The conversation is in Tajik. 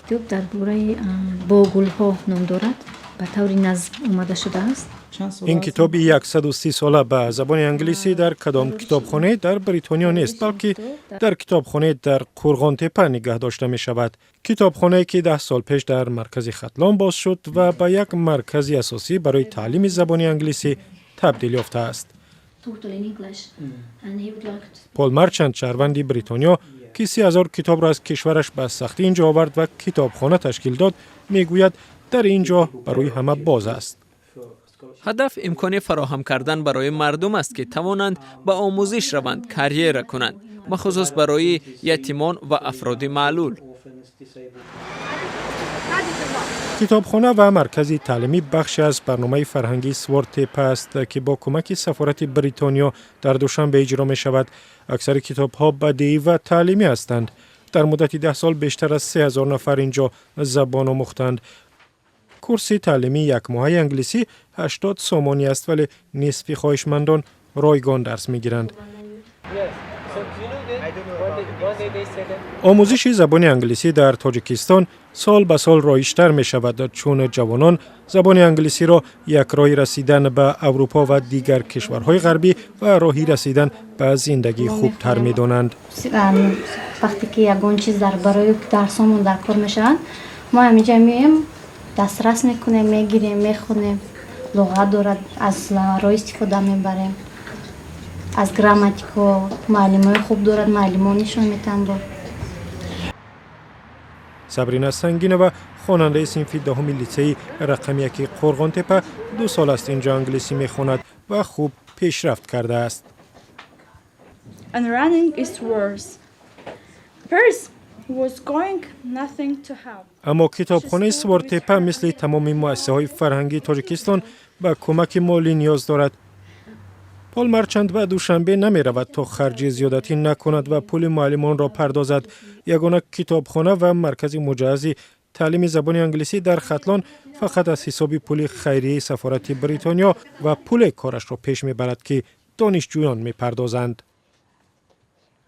Китоб дар бораи бо гулҳо ном дорад, ба таври назм омада шудааст. Ин китоби 130 сола ба забони англисӣ дар кадом китобхонае дар Бритониё нест, балки дар китобхонае дар Қурғонтепа нигаҳ дошта мешавад, китобхонае, ки 10 сол пеш дар маркази Хатлон боз шуд ва ба як маркази асосӣ барои таълими забони англисӣ табдил ёфтааст. Пол Марчанд, шаҳрванди Бритониё, ки 30 000 китобро аз кишвараш ба сахтӣ ин ҷо овард ва китобхона ташкил дод, мегӯяд, дар ин ҷо барои ҳама боз аст. Ҳадаф имкони фароҳам кардан барои мардум аст, ки тавонанд ба омӯзиш раванд, карьера кунанд, бахусус барои ятимон ва афроди маълул. Китобхона ва маркази таълимӣ бахше аз барномаи фарҳангии Свортепа аст, ки бо кӯмаки сафорати Бритониё дар Душанбе иҷро мешавад. Аксари китобҳо бадеӣ ва таълимӣ ҳастанд. Дар муддати 10 сол бештар аз 3000 нафар ин ҷо забон омӯхтанд. Курси таълимии якмоҳаи англисӣ 80 сомонӣ аст, вале нисфи хоҳишмандон ройгон дарс мегиранд. Омӯзиши забони англисӣ дар Тоҷикистон сол ба сол роиҷтар мешавад, чун ҷавонон забони англисиро як роҳи расидан ба Аврупо ва дигар кишварҳои ғарбӣ ва роҳи расидан ба зиндагии хубтар медонанд. Вақте ки ягон чиз дар барои дарсомон дар кор мешаванд, мо ҳаминҷа меоем, дастрас мекунем, мегирем, мехонем. Луғат дорад, аз роҳ истифода мебарем, аз грамматико. Муаллимои хуб дорад, муаллимон нишон метаҳанд. Сабрина Сангинова, хонандаи синфи 10-уми литсеи рақами 1 Қурғонтепа, 2 сол аст инҷо англисӣ мехонад ва хуб пешрафт кардааст. And running eastwards. First was going nothing to help. Аммо китобхонаи Свортепа мисли тамоми муассисаҳои фарҳангии Тоҷикистон ба кӯмаки молӣ ниёз дорад. Пол Марчанд ба Душанбе намеравад, то харҷи зиёдатӣ накунад ва пули муаллимонро пардозад. Ягона китобхона ва маркази муҷаҳази таълими забони англисӣ дар Хатлон фақат аз ҳисоби пули хайрияи сафорати Бритониё ва пуле корашро пеш мебарад, ки донишҷӯён мепардозанд.